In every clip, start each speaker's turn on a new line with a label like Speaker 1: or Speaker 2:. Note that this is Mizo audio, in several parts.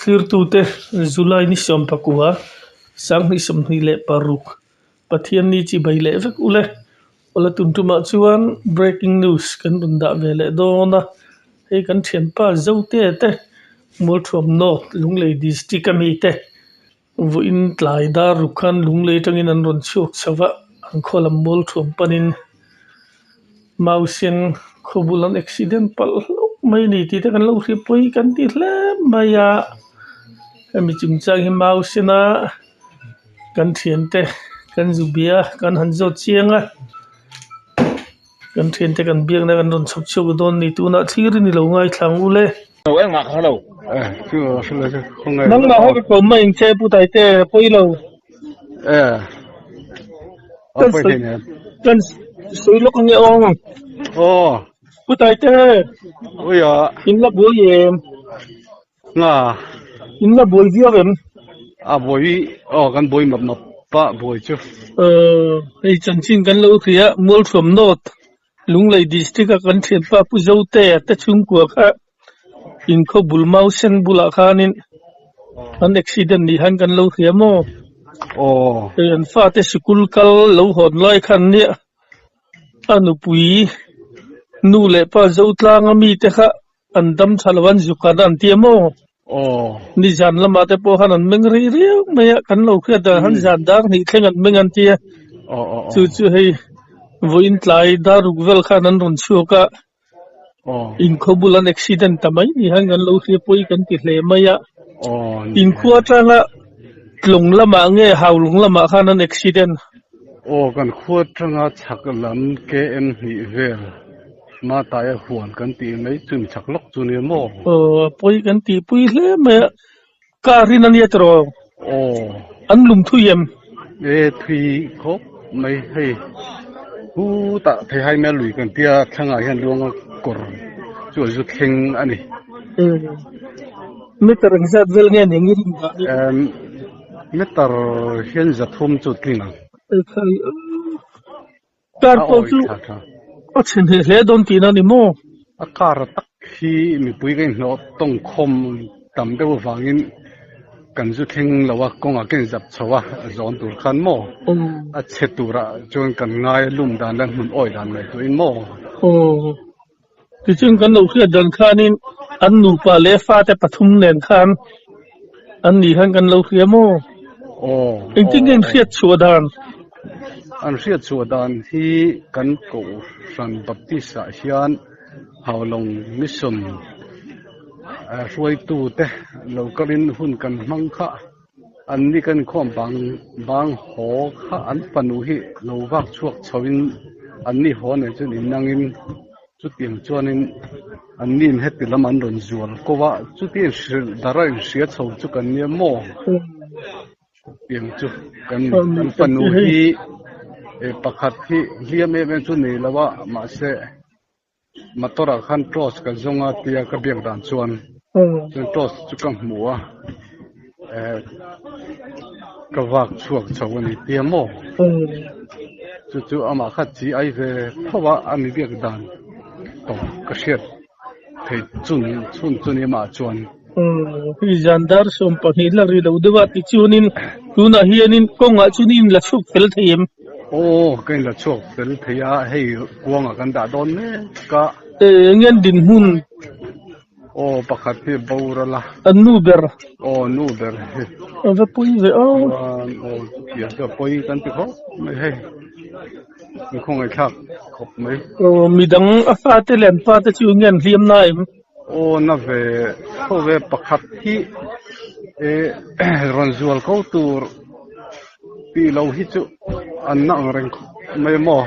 Speaker 1: Thlirtute July ni sawmpakua sanghnih sawmhnih leh paruk Pathianni chi bai leh vek ule. Awla tun tumah chuan breaking news kan rawn dah ve leh dawn a, hei kan thianpa Zote te Mualthuam North Lunglei District a mite vawiin tlai dar ruk khan Lunglei atangin an rawn chhuak chho va, an khaw lam Mualthuam panin Mausen khawbul an accident palh hlauh mai a ni tih te kan lo hria pawi kan ti hle mai a, hemi chungchang hi Mausena kan thiante kan zu bia kan han zawt chiang a, kan thiante kan biakna kan rawn chhawp chhuak dawn a ni tunah thlir in i lo ngaithla ang u le. Nangmah ho ka kawm mai ang che Pu Taite pawi lo. Kan sawi lawk ange aw.
Speaker 2: Aw.
Speaker 1: Pu Taite.
Speaker 2: Uia.
Speaker 1: In la buai em?
Speaker 2: Nga.
Speaker 1: In la buai viau em?
Speaker 2: A buai aw kan buai map map pa buai chu.
Speaker 1: Aw hei chanchin kan lo hria Mualthuam North Lunglei District a kan thianpa Pu Zotea te chhungkua kha inkhaw bul mau sen bulah khanin an accident nih han kan lo hria maw?
Speaker 2: Aw.
Speaker 1: Hei an fate sikul kal lo hawn lai khan nia a nupui nu leh pa Zotlanga mite kha an dam tha lo an zuk an an tia maw?
Speaker 2: Aw.
Speaker 1: Nizan lamah te pawh khan an meng rei riau mai a, kan lo hriat dan han zan dar hnih thleng an meng an tia.
Speaker 2: Aw aw aw.
Speaker 1: Chu chu hei vawiin tlai dar ruk vel khan an rawn chhuak a.
Speaker 2: Aw.
Speaker 1: Inkhaw bul an accident ta mai ni khan kan lo hria pawi kan ti hle mai a.
Speaker 2: Aw.
Speaker 1: Inkhua atanga tlawng lamah nge Haulung lamah khan an accident.
Speaker 2: Aw kan khua atanga chhak lam KM hnih vel. Mataia huan kan tih mai chu mi chak lawk chu nia maw?
Speaker 1: Aw, pawi kan tih pui hle mai a, car in a nia tiraw?
Speaker 2: Aw.
Speaker 1: An lum thui em?
Speaker 2: E, thui khawp mai hei. Hu tah theihai mai a lui kan tia thlangah hian luanga kawr chu a zu thleng a ni.
Speaker 1: Meter engzat vel nge ni ang i rin dah ni?
Speaker 2: Meter hian zathum chu tling ang.
Speaker 1: Car pawh chu a chhe hneh hle dawn tihna a ni maw?
Speaker 2: A car tak hi mipui ka inhlawh tawngkhawm tam deuh avangin kan zu thleng lo a, kawngah ka inzap chho a, a zawn tur khan maw? A chhe turah chuan kan ngai a lum dan leh hmun awi dan ngaihtuahin maw?
Speaker 1: Aw, tichuan kan lo hriat dan khanin an nupa leh fate pathum nen khan an nih khan kan lo hria maw?
Speaker 2: Aw.
Speaker 1: Engtin nge an hriat chhuah dan?
Speaker 2: An hriat chhuah dan hi kan Kohhran Baptist ah hian Haulawng Mission hruaitute lo kalin hun kan hmang kha an ni kan inkhawm bang bang haw kha an fanu hi lo vak chhuak chhoin an ni haw nen chuan innangin chutiang chuanin an ni in heti lam an rawn zual ko a chuti hrilh dar a inhria chho chu kan nia maw? Piang chu kan kan fanu hi pakhat hi hliam em em chu nei lo a mahse motor ah khan torch ka zawng a tia ka biak dan chuan chuan torch chu ka hmu a ka vak chhuak chho a ni tia maw chu chu amah kha chi ai ve tho a a mi biak dan tawp ka hriat thei chun chhun chu ni amah chuan.
Speaker 1: Hei zan dar 12 la ri lo deuh a tichuanin tunah hianin kawngah chuan in la chhuak fel thei em?
Speaker 2: Aw ka in la chhuak fel thei a, hei kuangah kan dah dawn mek a.
Speaker 1: Eng nge dinhmun?
Speaker 2: Aw pakhat hi boral a.
Speaker 1: An nu ber.
Speaker 2: Aw nu ber hi.
Speaker 1: A va pawi ve aw.
Speaker 2: Chuan aw chutiang chu a pawi kan ti khawp mai hei. Mi khawngaihthlak khawp mai.
Speaker 1: Aw midang a fate leh an pate chu eng nge an hliam na em?
Speaker 2: Aw na ve tho ve pakhat hi rawn zual ko tur tih lo hi chu an na ang reng khawp mai maw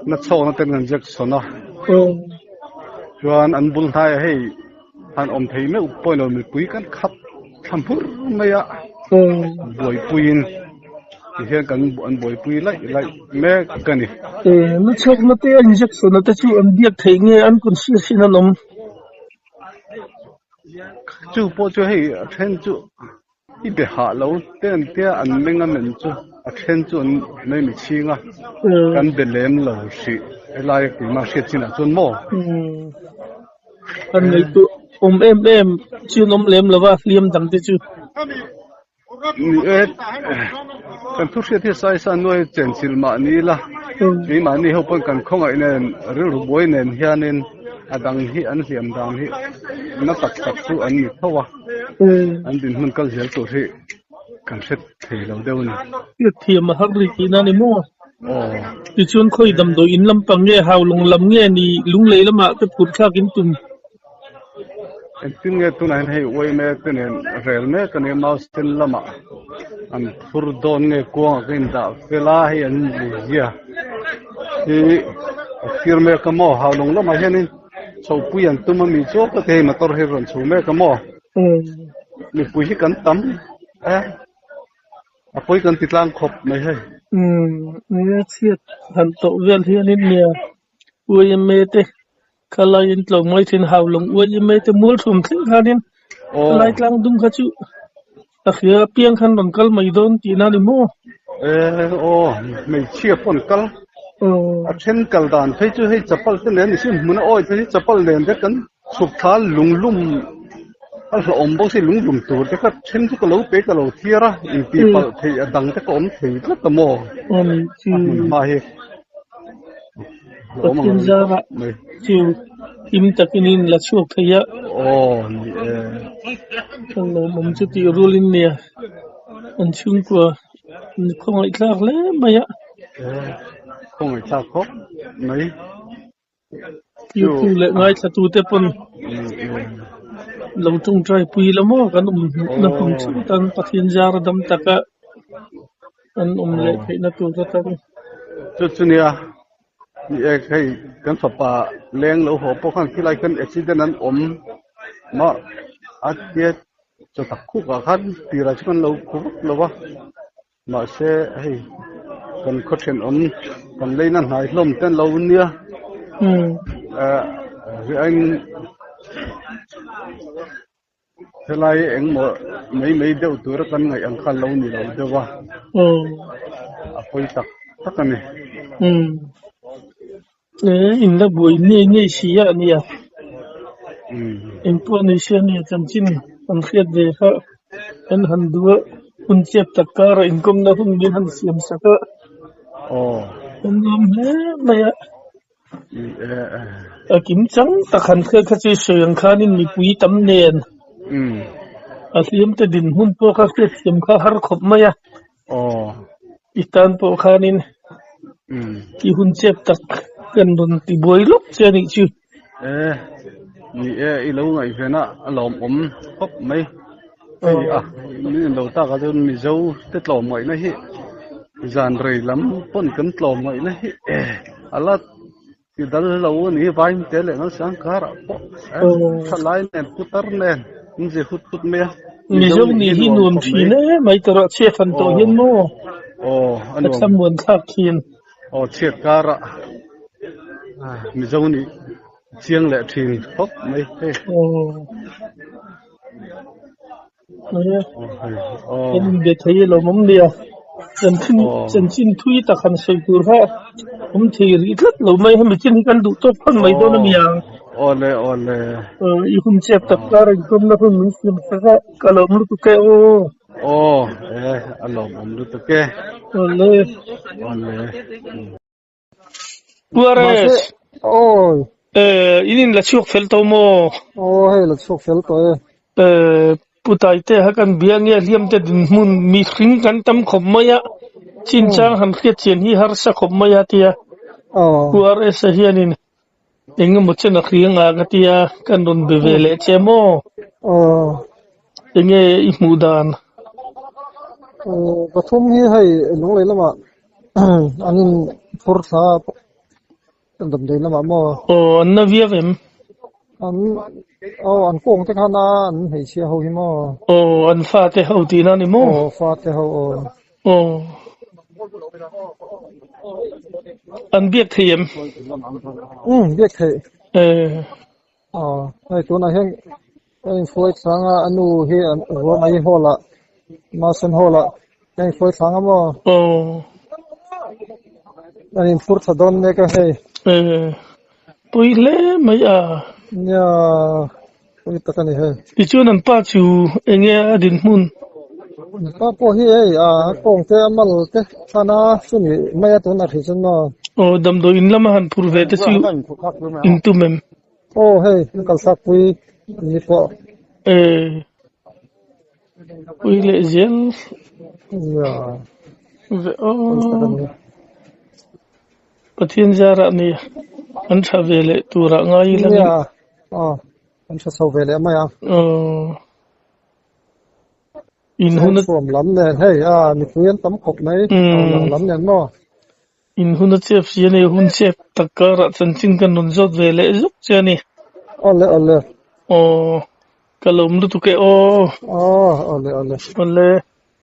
Speaker 2: na chhawkna ten an ziak sawn a chuan an bul hnaiah hei han awm thei meuh pawh ilo mipui kan khat thla hmur mai a buaipuiin tihian kan an buaipui laih laih mek a ni.
Speaker 1: Na chhawkna te a injection te chu an biak theih nge an conscious in an awm?
Speaker 2: Chu pawh chu hei a then chu i be hah lo te an tia an meng a men chu a then chu an mai mi chhing a kan be lem lo hrih helai keimah hriat chinah chuan maw?
Speaker 1: An ngaihtuah. awm em em chu an awm lem lo va hliam dang te chu.
Speaker 2: Ni e, kan thu hriat hi sai sa nuai chenchilh mahni ila, keimahni ho pawn kan khawngaih nen rilru buai nen hianin a dang hi an hliam dan hi na tak tak chu an ni tho a, an dinhmun kal zel tur hi kan hre thei lo deuh a ni.
Speaker 1: Hriat thiam a har ri tihna a ni maw?
Speaker 2: Aw.
Speaker 1: Tichuan khawi damdawi in lampang nge Haulawng lam nge ni Lunglei lamah te phurh thlak in tum?
Speaker 2: Engtin nge tunah hian hei uaime te nen rel mek a nia Mausen lamah an phur dawn nge kuangah ka indah fel a hei an zia hi a thlir mek a maw Haulawng lamah hianin chhohpui an tum a mi chu ka ti hei motor hi rawn chho mek a maw mipui hi kan tam e a pawi kan ti tlang khawp mai hei.
Speaker 1: Umm nia chhiat han tawh vel hianin nia uaime te Khalai in tlawm ngai thin hau lawng uai em mai te mual thum thleng khanin khalai tlang dum kha chu a hria apiang khan rawn kal mai dawn tihna a ni maw?
Speaker 2: E aw hmeichhia pawh an kal a then kal dan phei chu hei chapal te nen mihring hmun a awi te hi chapal nen te kan chhuk thla lunglum a hlauhawm bawk si lunglum tur te kha then chu ka lo pe ka lo thiar a intihpalh theih a dang te ka awm thei tlat a maw a hmun hma hi.
Speaker 1: Pathian zarah chu him takin in la chhuak thei a.
Speaker 2: Aw ni e.
Speaker 1: Ka lawmawm chu tih rulin nia an chhungkua an khawngaihthlak hle mai a.
Speaker 2: Khawngaihthlak khawp mai.
Speaker 1: Thirtu leh ngaithlatute pawn lo tawngtai pui la maw kan awm hmuhna hmun theuh tan Pathian zara dam taka an awm leh theihna tur ka tak a.
Speaker 2: Chu chu nia, ni e hei kan fapa leng lo haw pawh khan khilai khan accident an awm mah a tia chaw tak khuk ah khan tirah chuan lo khu vak lo va. Mahse hei kan khaw thenawm kan leina hnai hlawm te an lo nia eng helai engmaw mai mai deuh tura kan ngaih ang kha lo ni lo deuh a a pawi tak tak a ni.
Speaker 1: In la buai ngei ngei si a nia engpawh ni se nia chanchin an hriat ve kha kan han duh a hun chep tak karah inkawmna hun min han siam sak a kan lawm hle mai a a kim chang tak han hriat kha chu sawi ang khanin mipui tam nen a hliam te dinhmun pawh kha hriatthiam kha har khawp mai a. I tan pawh khanin i hun chep tak kan rawn ti buai lawk che a nih chu.
Speaker 2: E, ni e, i lo ngaihven a, a lawmawm khawp mai. Hei a, min in lo tak a chuan Mizo te tlawm ngaihna hi zan rei lam pawn kan tlawm ngaihna hi a la ti dal lo a ni, vaim te leh nalsang karah pawh thalai nen putar nen an zi hut hut mai a.
Speaker 1: Mizo nih hi nuam thin e mai tawrh ah chhiat han tawh hian maw a thlamuan thlak thin.
Speaker 2: Aw chhiat karah Mizo nih chiang leh thin khawp mai hei.
Speaker 1: Kan inbe thei a lawmawm nia. Chanchin thui tak han sawi tur kha awm thei rih tlat lo mai. Hemi chin hi kan duh tawk phawt mai dawn a nia.
Speaker 2: Awle awle.
Speaker 1: I hun chep tak kar a inkawmna hun min siam sak a, ka lawm lutuk e aw.
Speaker 2: Aw e, a lawmawm lutuk e.
Speaker 1: Awle.
Speaker 2: Awle.
Speaker 1: Puares.
Speaker 3: Awi.
Speaker 1: Eh, in in la chhuak fel tawh maw?
Speaker 3: Aw, hei la chhuak fel tawh e.
Speaker 1: Eh, Pu Taite ha kan bia nge hliam te dinhmun mihring kan tam khawp mai a, chinchang han hriat chian hi harsa khawp mai a tia. Pu RS a hianin eng emaw chen a hria nga ka tia, kan rawn be ve leh che maw?
Speaker 3: Aw.
Speaker 1: Enge i hmuh dan?
Speaker 3: Aw, pathum hi hei Lunglei lamah An in phur thla a damdawi lamah maw?
Speaker 1: Aw an na viau em?
Speaker 3: An aw an kawng te khan a an hmeichhia ho hi maw?
Speaker 1: Aw an fate ho tihna a ni maw?
Speaker 3: Aw fate ho aw.
Speaker 1: Aw an biak thei em?
Speaker 3: Umm biak theih.
Speaker 1: Eh.
Speaker 3: Aw hei tunah hian ka inhruai thlang a a nu hi an ruang ai hall ah Mason hall ah ka inhruai thlang a maw?
Speaker 1: Aw.
Speaker 3: An inphur tha dawn mek a hei.
Speaker 1: Eh pui hle mai a.
Speaker 3: Nia. Pawi tak a ni hei.
Speaker 1: Tichuan an pa chu eng nge a dinhmun?
Speaker 3: An pa pawh hi hei a kawng te a mal te thlan a chumi mai a tunah hrih chuan maw.
Speaker 1: Aw damdawi in lama han phur ve te chu in tum em?
Speaker 3: Aw hei an kalsak pui ni pawh.
Speaker 1: E pui leh zel.
Speaker 3: Nia.
Speaker 1: Ve aw. Pathian zarah nia an tha ve leh turah ngai ila
Speaker 3: Nia aw an tha chho ve leh mai a.
Speaker 1: Aw in hun a
Speaker 3: Chhuam lam nen hei a mipui an tam khawp mai aw lang lam nen maw.
Speaker 1: In hun a chep si a ni hun chep tak karah chanchin kan rawn zawt ve leh zuk che a ni.
Speaker 3: Awle awle.
Speaker 1: Aw ka lawm lutuk e aw.
Speaker 3: Aw awle awle.
Speaker 1: Awle.